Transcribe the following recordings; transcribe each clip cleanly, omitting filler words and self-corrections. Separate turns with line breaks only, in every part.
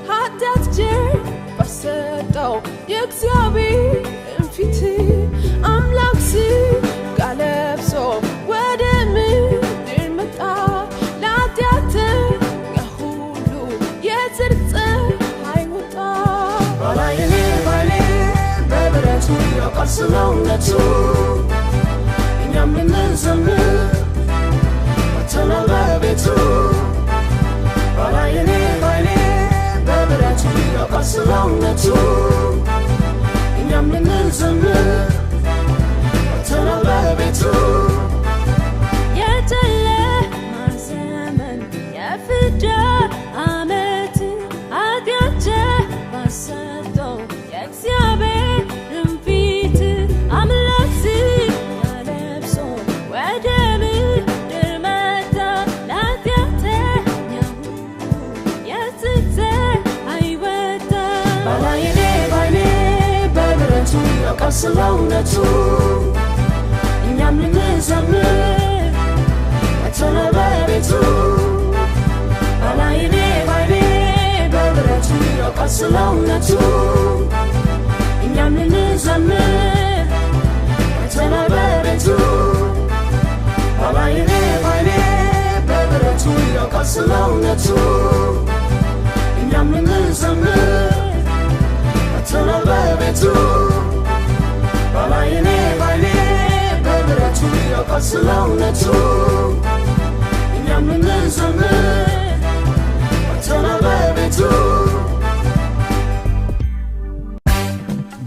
ኃጢአት ጀርባ ሰጠው የእግዚአብሔርን ፊት። አምላክ ሥጋ ለብሶ ወደ ምድር መጣ፣ ለኃጢአተኛ ሁሉ የጽድቅ ፀሐይ ወጣ።
ባላየኔ ባይኔ በብረቱ ያውቃል ስለ እውነቱ፣ እኛም ልንዘምር መጥተናል በቤቱ። ባላየኔ ባይኔ በብረቱ ያውቃል ስለ እውነቱ፣ እኛም ልንዘምር መጥተናል በቤቱ።
የጨለማ ዘመን የፍዳ ዓመት፣ ኃጢአት ጀርባ ሰጠው የእግዚአብሔርን ፊት። አምላክ ሥጋ ለብሶ ወደ ምድር መጣ፣ ለኃጢአተኛ ሁሉ የጽድቅ ፀሐይ ወጣ።
ባላየኔ ባይኔ በብረቱ ያውቃል ስለ እውነቱ፣ እኛም ልንዘምር መጥተናል በቤቱ። ባላየኔ ባይኔ በብረቱ ያውቃል ስለ እውነቱ፣ እኛም ልንዘምር መጥተናል በቤቱ። ባላየኔ ባይኔ በብረቱ ያውቃል ስለ እውነቱ፣ እኛም ልንዘምር መጥተናል በቤቱ። ባላየኔ ባይኔ በብረቱ ያውቃል ስለ እውነቱ፣ እኛም ልንዘምር መጥተናል በቤቱ።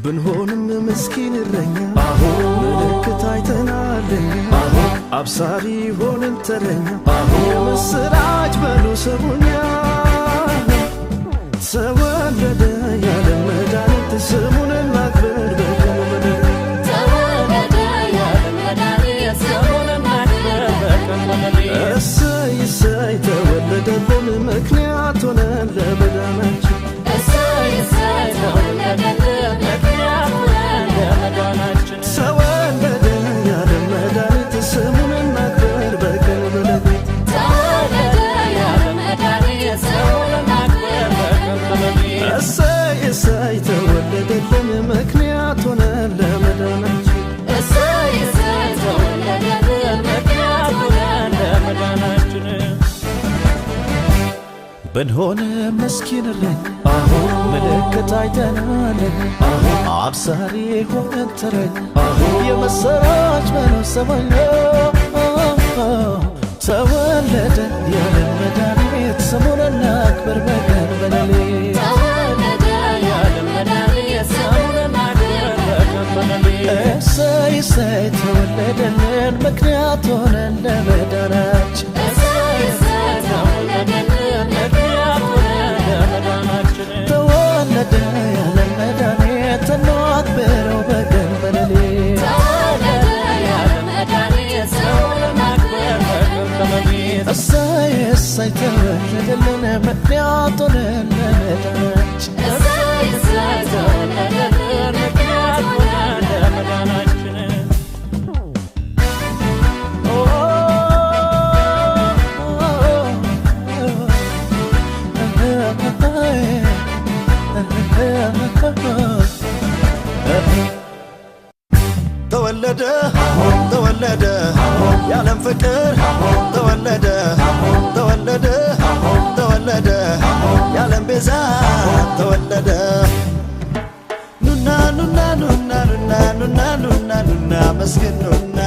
ብንሆንም ምስኪን እረኛ ምልክት አይተናል፣ አብሳሪ ሆንን ተረኛ፣ የምስራች በሉ ስሙኛ። ተወለደ ያለ መድኃኒት፣ ስሙን እናክብር በቀኑ በሌሊት።
ተወለደ ያለ መድኃኒት፣ ስሙን እናክብር በቀን በሌሊት።
እሰይ እሰይ ተወለደልን፣ ምክንያት ሆነን ለመዳናችን።
እሰይ እሰይ ተወለደልን፣ ምክንያት ሆነን ለመዳናችን።
ተወለደ ያለ መድኃኒት፣ ስሙን እናክብር በቀን በሌሊት።
ተወለደ ያለ መድኃኒት፣ ስሙን እናክብር በቀን በሌሊት።
እሰይ እሰይ ተወለደልን፣ ምክንያት ሆነን ለመዳናችን።
እሰይ እሰይ ተወለደልን፣ ምክንያት ሆነን ለመዳናችን።
ብንሆንም ምስኪን እረኛ ምልክት አይተናል፣ አብሳሪ ሆነን ተረኛ፣ የምስራች በሉ ስሙኛ። ተወለደ ያለ መድኃኒት፣ ስሙን እናክብር በቀን በሌሊት።
ተወለደ ያለ መድኃኒት፣ ስሙን እናክብር በቀን በሌሊት።
እሰይ እሰይ ተወለደልን፣ ምክንያት ሆነን ለመዳናችን።
እሰይ እሰይ ተወለደልን፣ ምክንያት ሆነን ለመዳናችን።
ተወለደ ያለ መድኃኒት፣ እናክብረው በቀን በሌሊት።
ተወለደ ያለ መድኃኒት፣ ስሙን እናክብር በቀን በሌሊት።
እሰይ እሰይ ተወለደልን፣ ምክንያት ሆነን ለመዳናችን።
እሰይ እሰይ ተወለደልን፣ ምክንያት ሆነን ለመዳናችን።
ተወለደ ተወለደ የዓለም ፍቅር፣ ተወለደ ተወለደ ተወለደ የዓለም ቤዛ ተወለደ። ኑና ኑና ኑና ኑና ኑና ኑና ኑና መስግን ኑና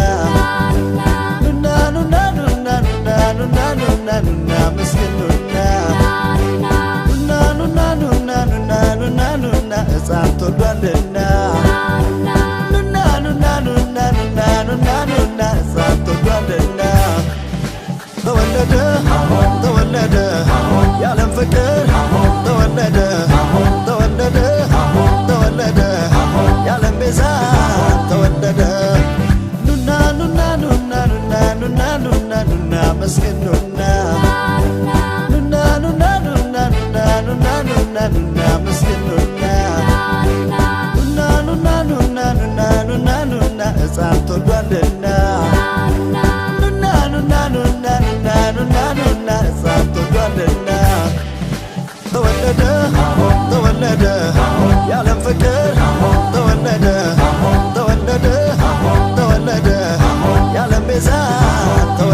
ኑና ኑና ኑና ኑና ኑና ኑና ኑና መስግን ኑና ኑና ኑና ኑና ኑና ኑና ኑና ሕፃን ተወልዷልና፣ ኑና ኑና ኑና ኑና ኑና ኑና ሕፃን ተወልዷልና። ተወለደ ተወለደ የዓለም ፍቅር፣ ተወለደ ተወለደ ተወለደ የዓለም ቤዛ ተወለደ። ኑና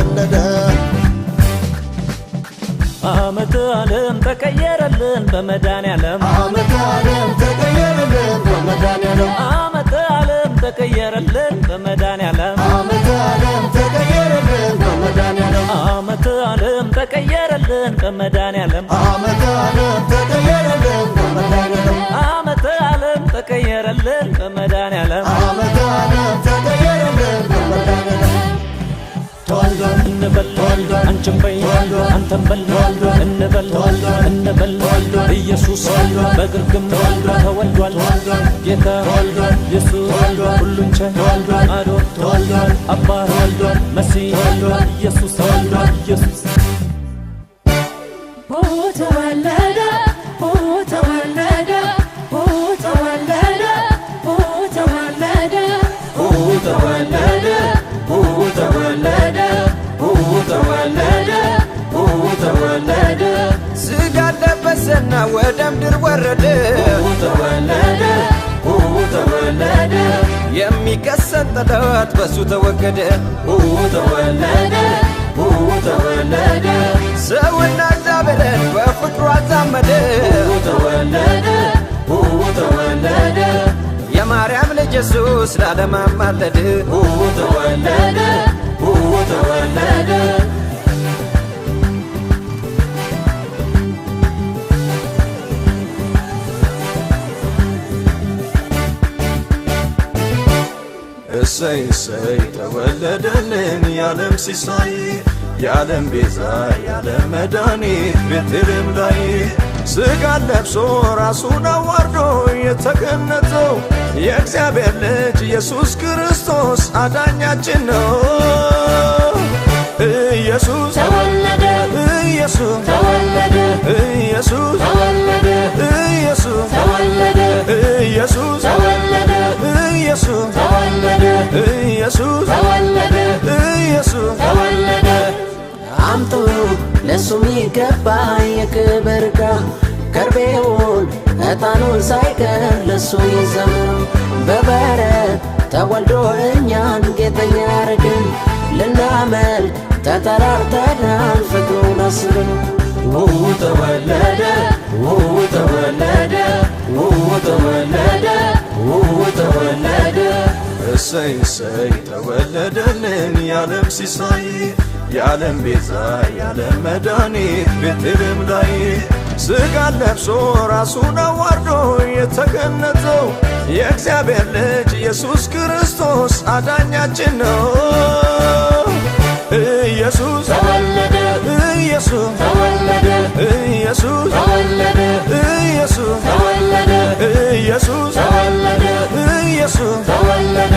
ተወለደ።
ዓመተ ዓለም ተቀየረልን በመድኃኔዓለም።
ዓመተ ዓለም ተቀየረልን በመድኃኔዓለም።
ዓመተ ዓለም ተቀየረልን በመድኃኔዓለም።
ዓመተ ዓለም ተቀየረልን በመድኃኔዓለም።
ዓመተ ዓለም ተቀየረልን በመድኃኔዓለም።
ዓመተ ዓለም ተቀየረልን በመድኃኔዓለም።
ዓመተ ዓለም ተቀየረልን በመድኃኔዓለም።
ዓመተ ዓለም ተቀየረልን በመድኃኔዓለም። ተወልዷል።
እንበል፣ አንቺም በይ፣ አንተም በል፣ እንበል፣ እንበል፣ ኢየሱስ በግርግም ተወልዷል። ጌታ ኢየሱስ ሁሉን ቻይ አዶን አባ መሲህ ኢየሱስ ኢየሱስ።
ተወለደ፣ ተወለደ፣ ተወለደ፣ ተወለደ።
ተወለደ፣ ተወለደ፣ ተወለደ፣ ተወለደ።
ስጋ ለበሰና ወደ ምድር ወረደ።
ተወለደ፣ ተወለደ።
የሚከሰን ጠላት በሱ ተወገደ።
ተወለደ፣ ተወለደ።
ሰውና እግዚአብሔርን በፍቅሩ አዛመደ።
ተወለደ፣ ተወለደ።
የማርያም ልጅ ኢየሱስ ለዓለም አማለደ።
ተወለደ፣ ተወለደ።
እሰይ እሰይ ተወለደልን የዓለም ሲሳይ፣ የዓለም ቤዛ፣ የዓለም መድኃኒት ቤተልሔም ላይ። ሥጋን ለብሶ ራሱን አዋርዶ የተገነዘው የእግዚአብሔር ልጅ ኢየሱስ ክርስቶስ አዳኛችን ነው። ኢየሱስ
ተወለደ።
ኢየሱስ
ተወለደ።
ኢየሱስ
ተወለደ።
ኢየሱስ
ተወለደ።
ኢየሱስ
ተወለደ።
ኢየሱስ
ተወለደ።
ኢየሱስ
ተወለደ።
ኢየሱስ
ተወለደ።
አምጡ ለሱ የሚገባ የክብር ዕቃ፣ ከርቤውን ዕጣኑን ሳይቀር ለሱ ይዘምሩ። በበረት ተወልዶ እኛን ጌጠኛ ያረግን፣ ልናመልክ ተጠራርተናል ፍቅሩን አስበን።
ተወለደ፣ ተወለደ፣ ተወለደ፣ ተወለደ።
እሰይ እሰይ ተወለደልን የዓለም ሲሳይ፣ የዓለም ቤዛ፣ የዓለም መድኃኒት ቤተልሔም ላይ። ሥጋን ለብሶ ራሱን አዋርዶ የተገነዘው የእግዚአብሔር ልጅ ኢየሱስ ክርስቶስ አዳኛችን ነው። ኢየሱስ
ተወለደ።
ኢየሱስ
ተወለደ።
ኢየሱስ
ተወለደ።
ኢየሱስ
ተወለደ።
ኢየሱስ
ተወለደ።
ኢየሱስ
ተወለደ።